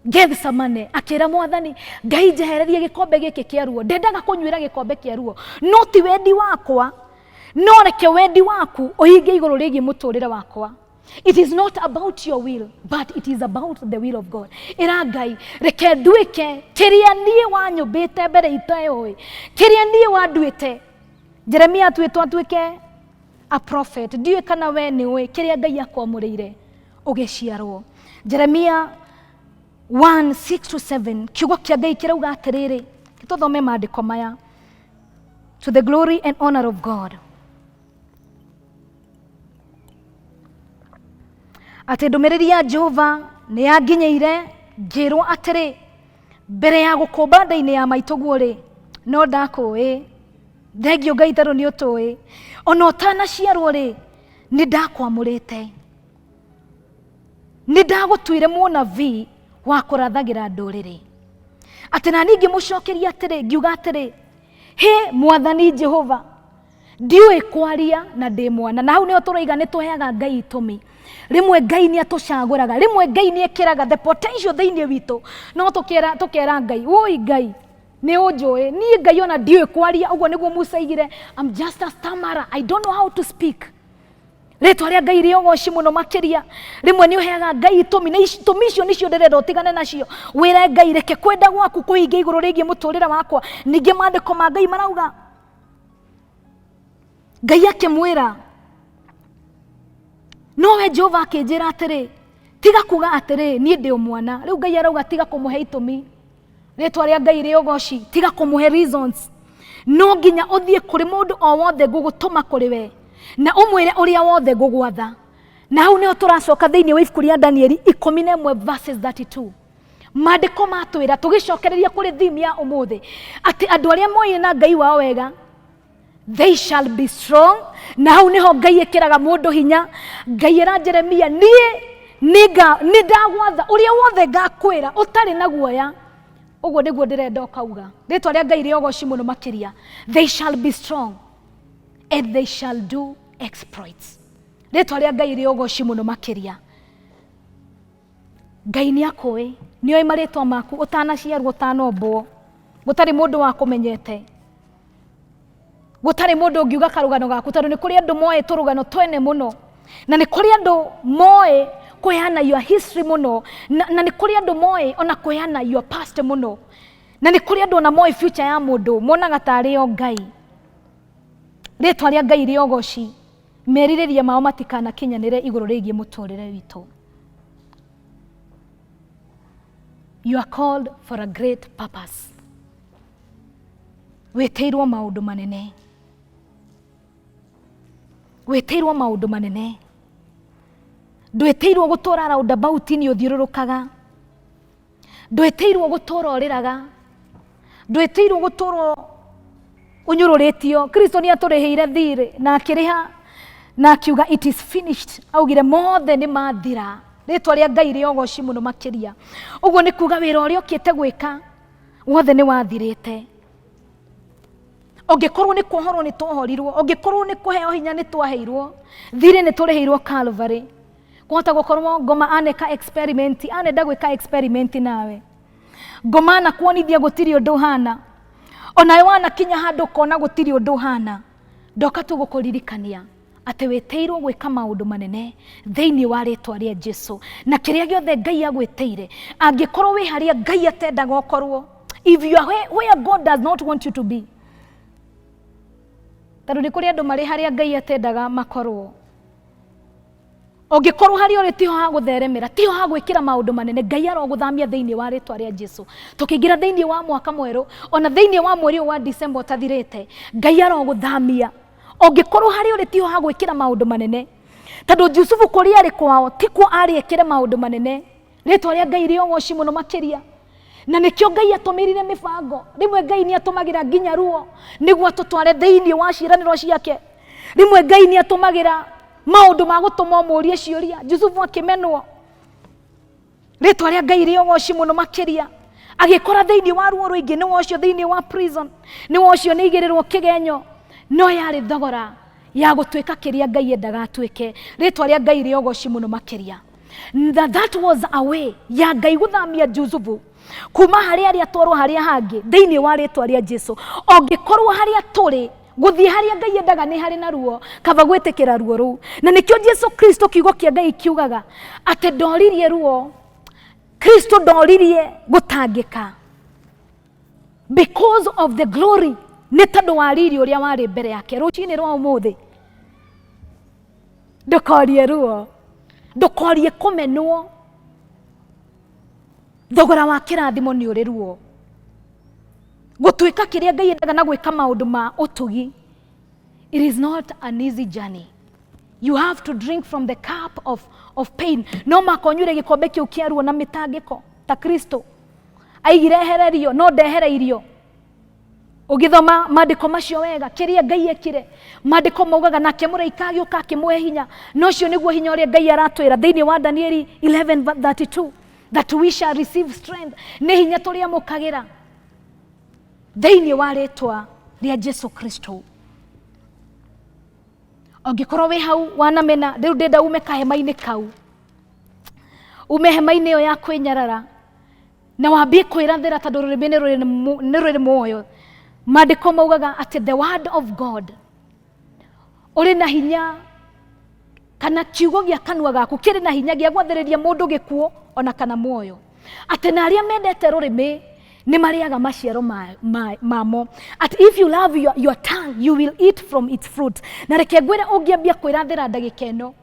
Gethsemane, akĩra Mwathani, Ngai njehererie gĩkombe gĩkĩ kĩa ruo, ndendaga kũnyuĩra gĩkombe kĩa ruo, no ti wendi wakwa, no reke wendi waku ũhinge igũrũ rĩgiĩ mũtũrĩre wakwa. It is not about your will, but it is about the will of God. Ĩra Ngai, reke nduĩke kĩrĩa niĩ wanyũmbĩte mbere iteũĩ, kĩrĩa niĩ wanduĩte. Jeremia atuĩtwo atuĩke a prophet. Ndiũĩ kana we nĩ ũĩ kĩrĩa Ngai akwamũrĩire ũgĩciarwo. Jeremia 1:6-7, kiugo kĩa Ngai kĩrauga atĩrĩrĩ, tũthome maandĩko maya to the glory and honor of God. Atĩ ndũmĩrĩri ya Jehova nĩ yanginyĩire ngĩrwo atĩrĩ, mbere ya gũkũmba nda-inĩ ya maitũguo rĩ, no ndakũĩ. Thengio Ngai tondũ nĩ ũtũĩ. Ona ũtanaciarwo rĩ, nĩ ndakwamũrĩte. Nĩ ndagũtuire mũnabii wa kũrathagĩra ndũrĩrĩ. Atĩ na niĩ ngĩmũcokeria atĩrĩ, ngiuga atĩrĩ, hĩ Mwathani Jehova, ndiũĩ kwaria na ndĩ mwana. Na hau nĩho tũroiga nĩ tũheaga Ngai itũmi. Rĩmwe Ngai nĩ atũcagũraga, rĩmwe Ngai nĩ ekĩraga the potential thĩinĩ witũ, no tũkera Ngai, woi Ngai, nĩ ũnjũĩ, niĩ Ngai ona ndiũĩ kwaria. Ũguo nĩguo Musa aigire, I'm just a stammerer, I don't know how to speak. Rĩtwa rĩa Ngai rĩogoci mũno makĩria. Rĩmwe nĩ ũheaga Ngai itũmi, na itũmi icio nĩcio ndĩrenda ũtigane nacio. Wĩre Ngai, reke kwenda gwaku kũhinge igũrũ rĩgiĩ mũtũrĩre wakwa. Ningĩ maandĩko ma Ngai marauga, Ngai akĩmwĩra, nowe Jehova akĩnjĩra atĩrĩ, tiga kuga atĩrĩ, niĩ ndĩ o mwana. Rĩu Ngai arauga tiga kũmũhe itũmi. Rĩtwa rĩa Ngai rĩogoci, tiga kũmũhe reasons. No nginya ũthiĩ kũrĩ mũndũ o wothe ngũgũtũma kũrĩ we, na ũmwĩre ũrĩa wothe ngũgwatha. Na hau nĩho tũracoka thĩinĩ wa ibuku rĩa Danieli 11 verses 32. Maandĩko matwĩra tũgĩcokereria kũrĩ theme ya ũmũthĩ, atĩ andũ arĩa moĩ na Ngai wao wega, they shall be strong. Na hau nĩho Ngai ĩkĩraga mũndũ hinya. Ngai ĩra Jeremia, niĩ nĩ ndagwatha ũrĩa wothe ngakwĩra ũtarĩ na guoya. Ũguo nĩguo ndĩrenda ũkauga. Rĩtwa rĩa Ngai rĩogoci mũno makĩria. They shall be strong and they shall do exploits. Rĩtwa rĩa Ngai rĩogoci mũno makĩria. Ngai nĩ akũĩ, nĩ oĩ marĩtwa maku ũtanaciarwo, ũtanombwo. Gũtarĩ mũndũ wakũmenyete. Gũtarĩ mũndũ ũngiuga karũgano gaku, tondũ nĩ kũrĩ andũ moĩ tũrũgano twene mũno, na nĩ kũrĩ andũ moĩ kũheana your history mũno, na nĩ kũrĩ andũ moĩ ona kũheana your past mũno, na nĩ kũrĩ andũ ona moĩ future ya mũndũ, monaga tarĩ o Ngai. Rĩtwa rĩa Ngai rĩogoci. Merirĩria mao matikanakinyanĩre igũrũ rĩgiĩ mũtũrĩre witũ. You are called for a great purpose. Wĩtĩirwo maũndũ manene. Wĩtĩirwo maũndũ manene. Ndwĩtĩirwo gũtũra roundabout-inĩ ũthiũrũrũkaga. Ndwĩtĩirwo gũtũra ũrĩraga. Ndwĩtĩirwo gũtũra ũnyũrũrĩtio. Kristo nĩ atũrĩhĩire thirĩ na akĩrĩha na akiuga it is finished. Augire mothe nĩ mathira. Rĩtwa rĩa Ngai rĩa ũgoci mũno makĩria. Ũguo nĩ kuga wĩra ũrĩa ũkĩte gwĩka wothe nĩ wathirĩte. Ũngĩkorwo nĩ kuohorwo nĩ twohorirwo, ũngĩkorwo nĩ kũheo hinya nĩ twaheirwo, thirĩ nĩ tũrĩhĩirwo Calvary. Kũhota gũkorwo ngoma aneka experiment, anenda gwĩka experiment nawe. Ngoma anakuonithia gũtirĩ ũndũ ũhana. Onawe wanakinya handũ ũkona gũtirĩ ũndũ ũhana. Ndoka tu gũkũririkania atĩ wĩtĩirwo gwĩka maũndũ manene thĩinĩ wa rĩtwa rĩa Jesu. Na kĩrĩa gĩothe Ngai agwĩtĩire, angĩkorwo wĩ harĩa Ngai atendaga ũkorwo, if you are where God does not want you to be, tondũ nĩ kũrĩ andũ marĩ harĩa Ngai atendaga makorwo. Ũngĩkorwo harĩa ũrĩ tiho ha gũtheremera, tiho ha gwĩkĩra maũndũ manene, Ngai arogũthamia thĩinĩ wa rĩtwa rĩa Jesu. Tũkĩingĩra thĩinĩ wa mwaka mwerũ, ona thĩinĩ wa mweri ũyũ wa December ũtathirĩte, Ngai arogũthamia. Ũngĩkorwo harĩa ũrĩ tiho ha gwĩkĩra maũndũ manene, tondũ Jusufu kũrĩa arĩ kwao tikuo arĩ ekĩre maũndũ manene. Rĩtwa rĩa Ngai rĩogoci mũno makĩria. Na nĩkĩo Ngai atũmĩrire mĩbango. Rĩmwe Ngai nĩ atũmagĩra nginya ruo nĩguo atũtware thĩinĩ wa ciĩranĩro ciake. Rĩmwe Ngai nĩ atũmagĩra maũndũ ma gũtũma ũmũrie ciũria. Jusufu akĩmenwo. Rĩtwa rĩa Ngai rĩogoci mũno makĩria. Agĩkora thĩinĩ wa ruo rũingĩ, nĩ wocio thĩinĩ wa prison, nĩ wocio nĩ igĩrĩrwo kĩgenyo, no yarĩ thogora ya gũtuĩka kĩrĩa Ngai endaga atuĩke. Rĩtwa rĩa Ngai rĩogoci mũno makĩria. Na that was a way ya Ngai gũthamia Jusufu kuma harĩa arĩ atwarwo harĩa hangĩ thĩinĩ wa rĩtwa rĩa Jesu. Ũngĩkorwo harĩa tũrĩ gũthiĩ harĩa Ngai endaga nĩ harĩ na ruo, kaba gwĩtĩkĩra ruo rũu. Na nĩkĩo Jesu Kristo kiugo kĩa Ngai kiugaga atĩ ndoririe ruo, Kristo ndoririe gũtangĩka because of the glory, nĩ tondũ wa riri ũrĩa warĩ mbere yake. Rũcinĩ rwa ũmũthĩ ndũkorie ruo, ndũkorie kũmenwo. Thogora wa kĩrathimo nĩ ũrĩ ruo. Gũtuĩka kĩrĩa Ngai endaga na gwĩka maũndũ ma ũtugi, it is not an easy journey. You have to drink from the cup of pain. No maka ũnyuire gĩkombe kĩu kĩa ruo na mĩtangĩko ta Kristo. Aigire ehererio no ndehereirio. Ũgĩthoma maandĩko macio wega, kĩrĩa Ngai ekire, maandĩko maugaga nake mũraika agĩũka akĩmũhe hinya. Na ũcio nĩguo hinya ũrĩa Ngai aratwĩra thĩinĩ wa Danieli 11:32, that we shall receive strength. Nĩ hinya tũrĩamũkagĩra thĩinĩ wa rĩtwa rĩa Jesu Kristo. Ũngĩkorwo wĩ hau wanamena, rĩu ndĩrenda ume kahema-inĩ kau, ume hema-inĩ ĩyo ya kwĩnyarara na wambie kwĩrathĩra, tondũ rũrĩmĩ nĩ rũrĩ muoyo. Maandĩko maugaga atĩ the word of God ũrĩ na hinya, kana kiugo gĩa kanua gaku kĩrĩ na hinya gĩa gwathĩrĩria mũndũ gĩkuũ ona kana muoyo. Atĩ na arĩa mendete rũrĩmĩ nĩ marĩaga maciaro mamo. At if you love your tongue, you will eat from its fruit. Na reke ngwĩre, ũngĩambia kwĩrathĩra ndagĩka ĩno,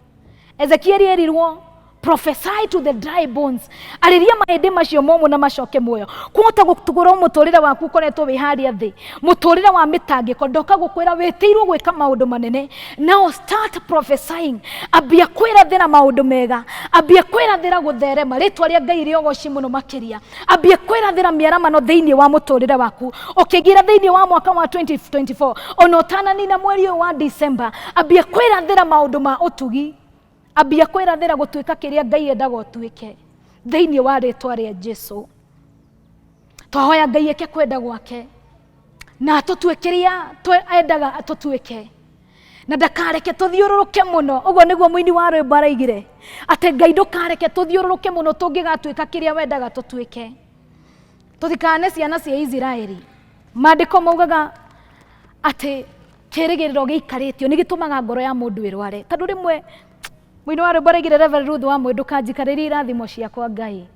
Ezekieli erirwo prophesy to the dry bones, arĩria mahĩndĩ macio momũ na macoke muoyo. Kũhota gũtũgũrwo mũtũrĩre waku ũkoretwo wĩ harĩa thĩ, mũtũrĩre wa mĩtangĩko, ndoka gũkwĩra wĩtĩirwo gwĩka maũndũ manene. Now start prophesying, ambia kwĩrathĩra maũndũ mega, ambia kwĩrathĩra gũtherema. Rĩtwa rĩa Ngai rĩogoci mũno makĩria. Ambia kwĩrathĩra mĩaramano thĩinĩ wa mũtũrĩre waku ũkĩingĩra thĩinĩ wa mwaka wa 2024, ona ũtananina mweri ũyũ wa December. Ambia kwĩrathĩra maũndũ ma ũtugi, ambia kwĩrathĩra gũtuĩka kĩrĩa Ngai endaga ũtuĩke thĩinĩ wa rĩtwa rĩa Jesu. Twahoya Ngai eke kwenda gwake na atũtue kĩrĩa endaga atũtuĩke, na ndakareke tũthiũrũrũke mũno. Ũguo nĩguo mũini wa rwĩmbo araigire, atĩ Ngai ndũkareke tũthiũrũrũke mũno tũngĩgatuĩka kĩrĩa wendaga tũtuĩke. Tũtikane ciana cia Isiraeli. Maandĩko maugaga atĩ kĩrĩgĩrĩro gĩikarĩtio nĩ gĩtũmaga ngoro ya mũndũ ĩrware. Tondũ rĩmwe mũini wa rwĩmbo araigire, Reverend Ruth wa Mwĩ, ndũkanjikarĩrie irathimo ciakwa Ngai.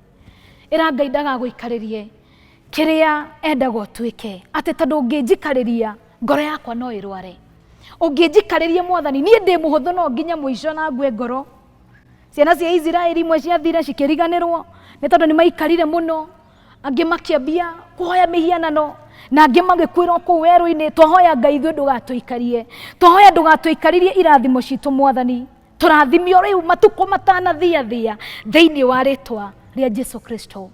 Ĩra Ngai ndagagũikarĩrie kĩrĩa endaga ũtuĩke, atĩ tondũ ũngĩnjikarĩria ngoro yakwa no ĩrware. Ũngĩnjikarĩria Mwathani, niĩ ndĩ mũhũthũ no nginya mũico na ngue ngoro. Ciana cia Isiraeli imwe ciathire cikĩriganĩrwo nĩ tondũ nĩ maikarire mũno, angĩ makĩambia kũhoya mĩhianano na angĩ magĩkuĩra kũu werũ-inĩ. Twahoya Ngai ithuĩ ndũgatũikarie, twahoya ndũgatũikarĩrie irathimo citũ Mwathani, tũrathimio rĩu matukũ matanathiathia thĩinĩ wa rĩtwa rĩa Jesu Kristo.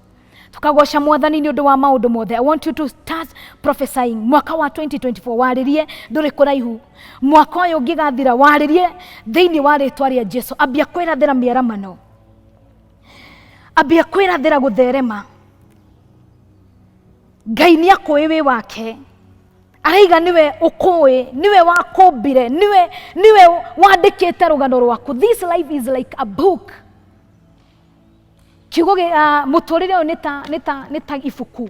Tukagoca Mwathani nĩ ũndũ wa maũndũ mothe. I want you to start prophesying. Mwaka wa 2024 warĩrie, ndũrĩ kũraihu. Mwaka ũyũ ũngĩgathira warĩrie thĩinĩ wa rĩtwa rĩa Jesu. Ambia kwĩrathĩra mĩaramano, ambia kwĩrathĩra gũtherema. Ngai nĩ akũĩ wĩ wake, araiga niwe ũkũĩ, niwe wakũmbire, niwe wandĩkĩte rũgano rwaku. This life is like a book. Kiugo mũtũrĩre ũyũ nĩ ta ibuku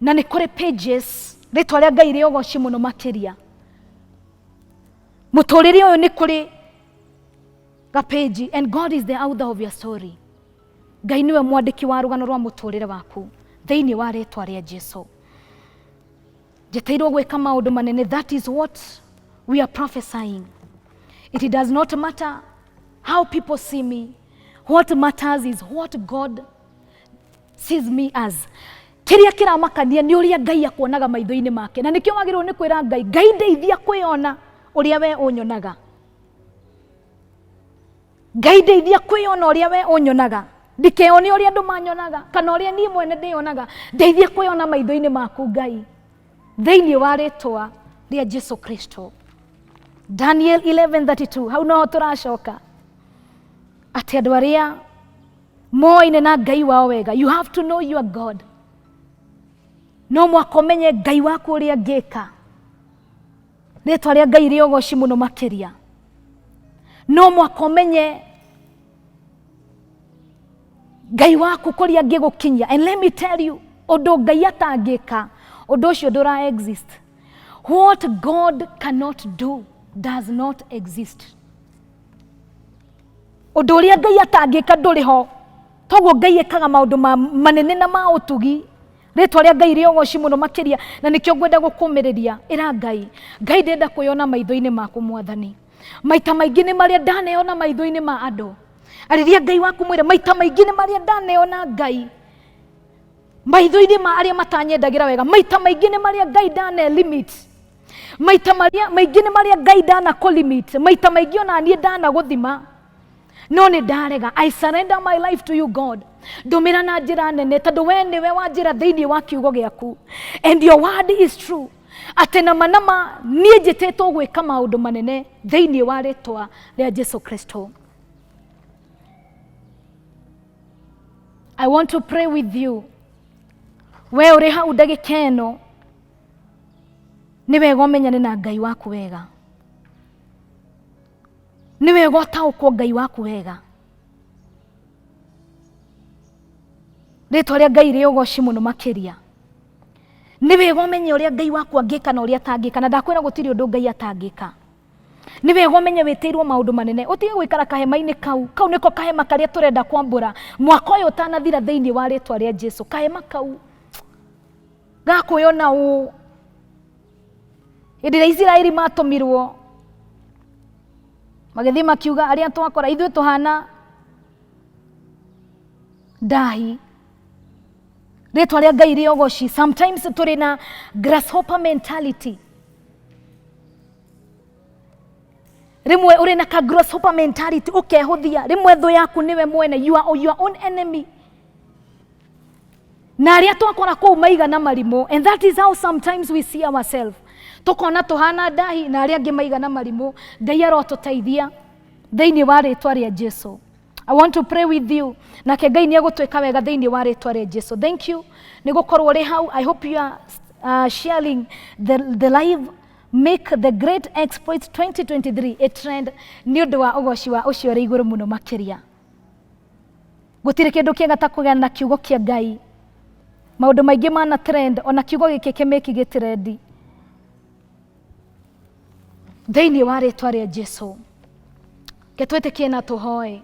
na nĩ kũrĩ pages. Rĩtwa rĩa Ngai rĩ ũgoci mũno makĩria. Mũtũrĩre ũyũ nĩ kũrĩ gapeji, and God is the author of your story. Ngai niwe mwandĩki wa rũgano rwa mũtũrĩre waku thĩinĩ wa rĩtwa rĩa Jesu. Njeteirwo gwĩka maũndũ manene. That is what we are prophesying. It does not matter how people see me. What matters is what God sees me as. Kĩrĩa kĩramakania nĩ ũrĩa Ngai akuonaga maitho-inĩ make, na nĩkĩo wagĩrĩirwo nĩ kwĩra Ngai, Ngai ndeithia kwĩyona ũrĩa we ũnyonaga. Ngai ndeithia kwĩyona ũrĩa we ũnyonaga, ndikeyone ũrĩa andũ manyonaga kana ũrĩa niĩ mwene ndĩyonaga. Ndeithia kwĩyona maitho-inĩ maku Ngai, thĩinĩ wa rĩtwa rĩa Jesu Kristo. Daniel 11:32, hau noho tũracoka atĩ andũ arĩa moaine na Ngai wao wega. You have to know your God. No mwaka ũmenye Ngai waku ũrĩa angĩka. Rĩtwa rĩa Ngai rĩ ũgoci mũno makĩria. No mwaka ũmenye Ngai waku kũrĩa angĩgũkinyia. And let me tell you, ũndũ Ngai atangĩka, ũndũ ũcio ndũra exist. What God cannot do does not exist. Ũndũ ũrĩa Ngai atangĩka ndũrĩ ho. Toguo Ngai ekaga maũndũ manene na ma ũtugi. Rĩtwa rĩa Ngai rĩ ũgoci mũno makĩria, na nĩkĩo ngwenda gũkũmĩrĩria. Ĩra Ngai, Ngai ndĩrenda kwĩyona maitho-inĩ maku Mwathani. Maita maingĩ nĩ marĩa ndaneyona maitho-inĩ ma andũ. Arĩria Ngai waku mwĩre, maita maingĩ nĩ marĩa ndaneyona Ngai maitho-inĩ ma arĩa matanyendagĩra wega. Maita maingĩ nĩ marĩa Ngai ndane limit. Maita marĩa maingĩ nĩ marĩa Ngai ndana kũ limit. Maita maingĩ ona niĩ ndana gũthima, no nĩ ndarega. I surrender my life to you, God. Ndũmĩra na njĩra nene, tondũ we nĩwe wanjĩra thĩinĩ wa kiugo gĩaku, and your word is true, atĩ nama nama niĩ njĩtĩtwo gwĩka maũndũ manene thĩinĩ wa rĩtwa rĩa Jesu Kristo. I want to pray with you. We ũrĩ hau ndagĩka ĩno, nĩ wega ũmenyane na Ngai waku wega, nĩ wega ũtaũkwo Ngai waku wega. Rĩtwa rĩa Ngai rĩ ũgoci mũno makĩria. Nĩ wega ũmenye ũrĩa Ngai waku angĩka na ũrĩa atangĩka, na ndakwĩra gũtirĩ ũndũ Ngai atangĩka. Nĩ wega ũmenye wĩtĩirwo maũndũ manene, ũtige gũikara kahema-inĩ kau. Kau nĩko kahema karĩa tũrenda kwambũra mwaka ũyũ ũtanathira thĩinĩ wa rĩtwa rĩa Jesu. Kahema kau gakwĩona ũũ. Hĩndĩ ĩrĩa Isiraeli matũmirwo magĩthiĩ makiuga, arĩa twakora ithuĩ tũhana ndahi. Rĩtwa rĩa Ngai rĩ ũgoci. Sometimes tũrĩ na grasshopper mentality. Rĩmwe ũrĩ na ka grasshopper mentality, ũkehũthia. Rĩmwe thũ yaku nĩwe mwene. You are your own enemy. Na arĩa twakora kũu maigana marimũ, and that is how sometimes we see ourselves. Tũkona tũhana ndahi na arĩa angĩ maigana marimũ. Ngai arotũteithia thĩinĩ wa rĩtwa rĩa Jesu. I want to pray with you. Nake Ngai nĩ egũtwĩka wega thĩinĩ wa rĩtwa rĩa Jesu. Thank you nĩ gũkorwo ũrĩ hau. I hope you are sharing the live. Make the Great Exploits 2023 a trend nĩ ũndũ wa ũgoci wa ũcio ũrĩ igũrũ mũno makĩria. Gũtirĩ kĩndũ kĩega ta kũgĩa na kiugo kĩa Ngai. Maũndũ maingĩ mana trend, ona kiugo gĩkĩ kĩmĩki gĩtrendi thĩinĩ wa rĩtwa rĩa Jesu. Ke twĩtĩkie na tũhoe.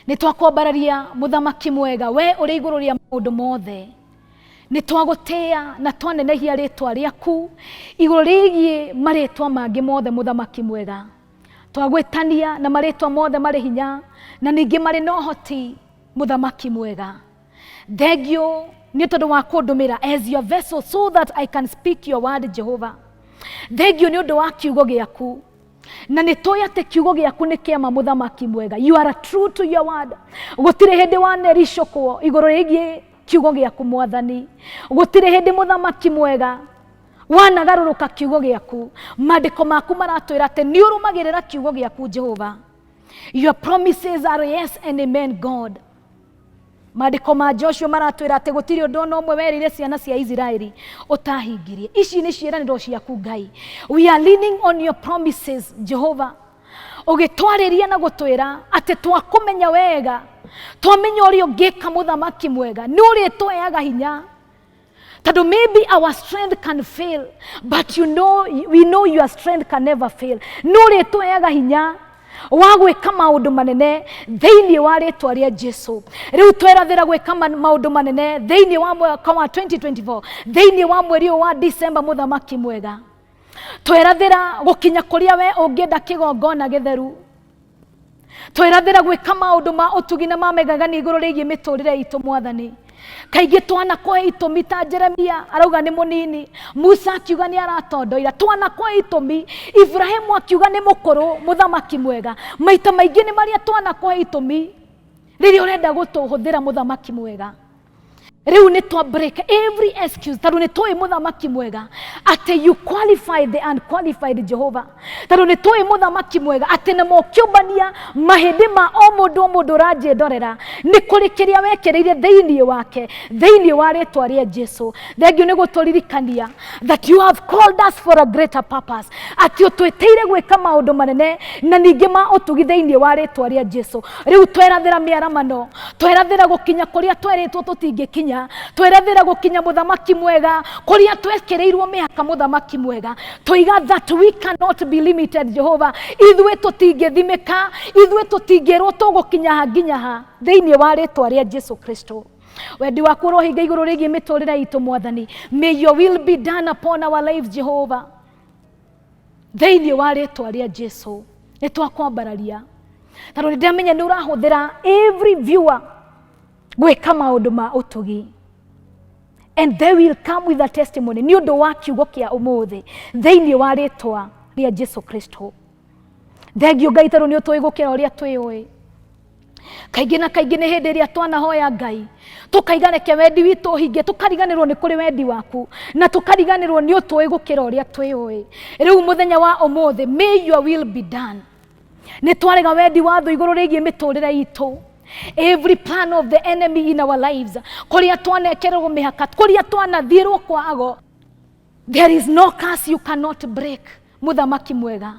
Nĩ twakwambararia mũthamaki mwega, we ũrĩ igũrũ rĩa maũndũ mothe. Nĩ twagũtĩĩa na twanenehia rĩtwa rĩaku igũrũ rĩgiĩ marĩtwa mangĩ mothe, mũthamaki mwega. Twagwĩtania na marĩtwa mothe marĩ hinya na ningĩ marĩ na ũhoti, mũthamaki mwega. Thengiũ nĩ tondũ wa kũndũmĩra as your vessel so that I can speak your word, Jehovah. Thengiũ nĩ ũndũ wa kiugo gĩaku, na nĩ tũĩ atĩ kiugo gĩaku nĩ kĩama, mũthamaki mwega. You are true to your word. Gũtirĩ hĩndĩ wanericũkwo igũrũ rĩgiĩ kiugo gĩaku, mwathani. Gũtirĩ hĩndĩ, mũthamaki mwega, wanagarũrũka kiugo gĩaku. Maandĩko maku maratwĩra atĩ nĩ ũrũmagĩrĩra kiugo gĩaku, Jehova. Your promises are yes and amen, God. Maandĩko ma Joshua maratwĩra atĩ gũtirĩ ũndũ ona ũmwe werĩire ciana cia Isiraeli ũtahingirie. Ici nĩ ciĩranĩro ciaku, Ngai. We are leaning on your promises, Jehova, ũgĩtwarĩria na gũtwĩra atĩ twakũmenya wega, twamenya ũrĩa ũngĩka, mũthamaki mwega, nĩ ũrĩtũheaga hinya, tondũ maybe our strength can fail, but we know your strength can never fail. Nĩ ũrĩtũheaga hinya wa gwĩka maũndũ manene thĩinĩ wa rĩtwa rĩa Jesu. Rĩu twerathĩra gwĩka maũndũ manene thĩinĩ wa mwaka wa 2024, thĩinĩ wa mweri ũyũ wa December, mũthamaki mwega. Twerathĩra gũkinya kũrĩa we ũngĩenda kĩgongona gĩtheru. Twerathĩra gwĩka maũndũ ma ũtugi na ma magegania igũrũ rĩgiĩ mĩtũrĩre itũ, mwathani. Kaingĩ twanakũhe itũmi, ta Jeremia arauga nĩ mũnini, Musa akiuga nĩ aratondoira, twanakũhe itũmi, Ibrahimu akiuga nĩ mũkũrũ. Mũthamaki mwega, maita maingĩ nĩ marĩa twanakũhe itũmi rĩrĩa ũrenda gũtũhũthĩra, mũthamaki mwega. Rĩu nĩ twa break every excuse, tondũ nĩ tũĩ, mũthamaki mwega, atĩ you qualify the unqualified, Jehova. Tondũ nĩ tũĩ, mũthamaki mwega, atĩ na mokĩũmbania mahĩndĩ ma o mũndũ, o mũndũ ũranjĩndorera, nĩ kũrĩ kĩrĩa wekĩrĩire thĩinĩ wake, thĩinĩ wa rĩtwa rĩa Jesu. Thengiũ nĩ gũtũririkania that you have called us for a greater purpose, atĩ ũtwĩtĩire gwĩka maũndũ manene na ningĩ ma ũtugi, thĩinĩ wa rĩtwa rĩa Jesu. Rĩu twerathĩra mĩaramano, twerathĩra gũkinya kũrĩa twerĩtwo tũtingĩkinya, twerathĩra gũkinya, mũthamaki mwega, kũrĩa twekĩrĩirwo mĩhaka. Mũthamaki mwega, tũiga that we cannot be limited, Jehova. Ithuĩ tũtingĩthimĩka, ithuĩ tũtingĩrwo tũgũkinya ha nginya ha, thĩinĩ wa rĩtwa rĩa Jesu Kristo. Wendi waku ũrohinga igũrũ rĩgiĩ mĩtũrĩre itũ, mwathani. May your will be done upon our lives, Jehova, thĩinĩ wa rĩtwa rĩa Jesu. Nĩ twakwambararia tondũ nĩ ndĩramenya nĩ ũrahũthĩra every viewer gwĩka maũndũ ma ũtugi, and they will come with a testimony nĩ ũndũ wa kiugo kĩa ũmũthĩ, thĩinĩ wa rĩtwa rĩa Jesu Kristo. Thengiũ, Ngai, tondũ nĩ ũtũĩ gũkĩra ũrĩa twĩũĩ. Kaingĩ na kaingĩ nĩ hĩndĩ ĩrĩa twanahoya Ngai tũkaiga reke wendi witũ ũhinge, tũkariganĩrwo nĩ kũrĩ wendi waku na tũkariganĩrwo nĩ ũtũĩ gũkĩra ũrĩa twĩũĩ. Rĩu mũthenya wa ũmũthĩ, may your will be done. Nĩ twarega wendi wa thũ igũrũ rĩgiĩ mĩtũrĩre itũ, every plan of the enemy in our lives, kũrĩa twanekerwo mĩhaka, kũrĩa twanathiĩrwo kwa ago. There is no curse you cannot break, mũthamaki mwega.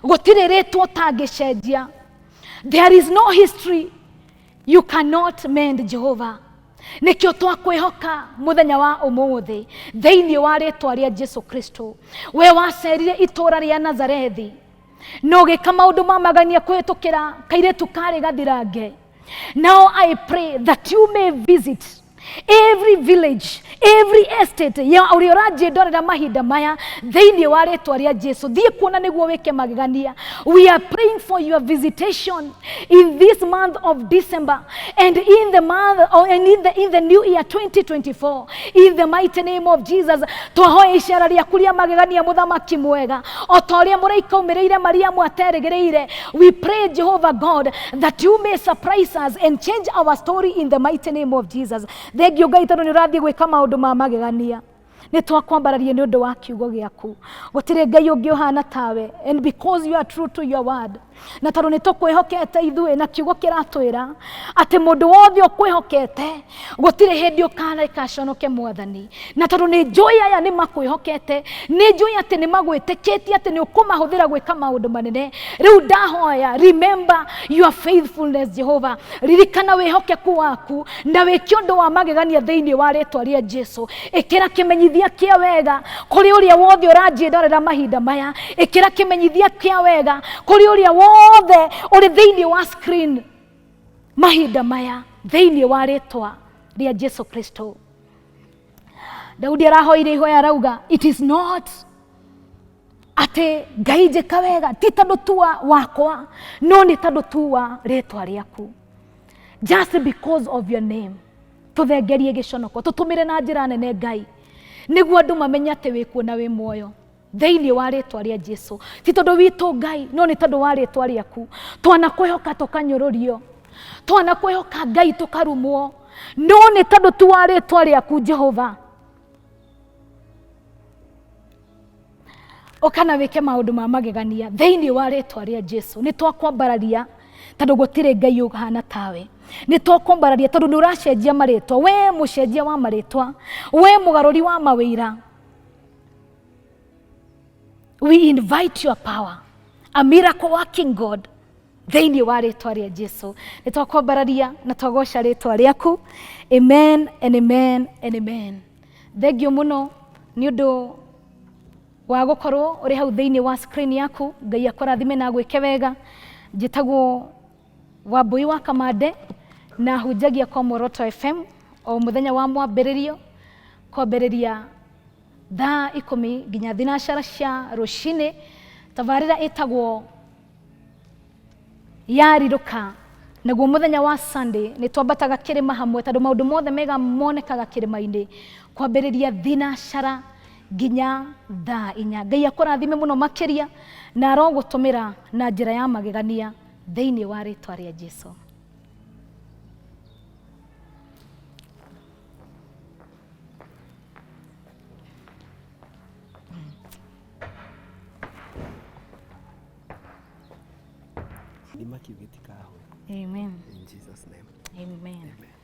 Gũtirĩ rĩtwa ũtangĩcenjia. There is no history you cannot mend, Jehova. Nĩkĩo twakwĩhoka mũthenya wa ũmũthĩ, thĩinĩ wa rĩtwa rĩa Jesu Kristo. We wacerire itũũra rĩa Nazarethi na ũgĩka maũndũ ma magania kũhĩtũkĩra kairĩtu karĩ gathirange. Now I pray that you may visit every village, every estate ya ũrĩa ũranjĩndorera mahinda maya, thĩinĩ wa rĩtwa rĩa Jesu. Thiĩ kuona nĩguo wĩke magegania. We are praying for your visitation in this month of December and in the month or and in the new year 2024, in the mighty name of Jesus. Twahoya icera rĩaku rĩa magegania, mũthamaki mwega, o ta ũrĩa mũraika umĩrĩire Mariamu aterĩgĩrĩire. We pray, Jehovah God, that you may surprise us and change our story in the mighty name of Jesus. Thengiũ, Ngai, tondũ nĩ ũrathiĩ gwĩka maũndũ ma magegania. Nĩ twakwambararia nĩ ũndũ wa kiugo gĩaku. Gũtirĩ Ngai ũngĩ ũhana tawe, and because you are true to your word, na tondũ nĩ tũkwĩhokete ithuĩ, na kiugo kĩratwĩra atĩ mũndũ wothe ũkwĩhokete gũtirĩ hĩndĩ ũkareka aconoke, mwathani. Na tondũ nĩ njũĩ aya nĩ makwĩhokete, nĩ njũĩ atĩ nĩ magwĩtĩkĩtie atĩ nĩ ũkũmahũthĩra gwĩka maũndũ manene. Rĩu ndahoya, remember your faithfulness, Jehova. Ririkana wĩhokeku waku na wĩke ũndũ wa magegania, thĩinĩ wa rĩtwa rĩa Jesu. Ĩkĩra kĩmenyithia kĩa wega kũrĩ ũrĩa wothe ũranjĩndorera mahinda maya. Ĩkĩra kĩmenyithia kĩa wega kũrĩ ũrĩa wothe ũrĩ thĩinĩ wa screen mahinda maya, thĩinĩ wa rĩtwa Rĩa Jesu Kristo. Daudi arahoire ihoya arauga, it is not atĩ Ngai njĩka wega ti tondũ tu wakwa, no nĩ tondũ tu wa rĩtwa rĩaku, just because of your name. Tũthengerie gĩconoko, tũtũmĩre na njĩra nene Ngai, nĩguo andũ mamenye atĩ wĩkuo na wĩ muoyo thĩinĩ wa rĩtwa rĩa Jesu. Ti tondũ witũ Ngai, no nĩ tondũ wa rĩtwa rĩaku. Twanakwĩhoka tũkanyũrũrio, twanakwĩhoka Ngai tũkarumwo, no nĩ tondũ tu wa rĩtwa rĩaku Jehova. Ũka na wĩke maũndũ ma magegania thĩinĩ wa rĩtwa rĩa Jesu. Nĩ twakwambararia tondũ gũtirĩ Ngai ũhana tawe. Nĩ twakwambararia tondũ nĩ ũracenjia marĩtwa, we mũcenjia wa marĩtwa, we mũgarũri wa mawĩra. We invite your power, a miracle working God, thĩinĩ wa rĩtwa rĩa Jesu. Nĩ twakwambararia na twagoca rĩtwa rĩaku. Amen and amen and amen. Thengiũ mũno nĩ ũndũ wa gũkorwo ũrĩ hau thĩinĩ wa screen yaku. Ngai akũrathime na agwĩke wega. Njĩtagwo Wambui wa Kamande na hunjagia kwa Muoroto FM o mũthenya wa mwambĩrĩrio kwambĩrĩria thaa 10 nginya thinacara cia rũcinĩ. Tabarĩra ĩtagwo Yarirũka. Naguo mũthenya wa Sunday nĩ twambataga kĩrĩma hamwe, tondũ maũndũ mothe mega monekaga kĩrĩma-inĩ, kwambĩrĩria thinacara nginya thaa 4. Ngai akũrathime mũno makĩria na arogũtũmĩra na njĩra ya magegania thĩinĩ wa rĩtwa rĩa Jesu. Gĩthima kĩu gĩtikahwe. Amen. In Jesus' name. Amen. Amen.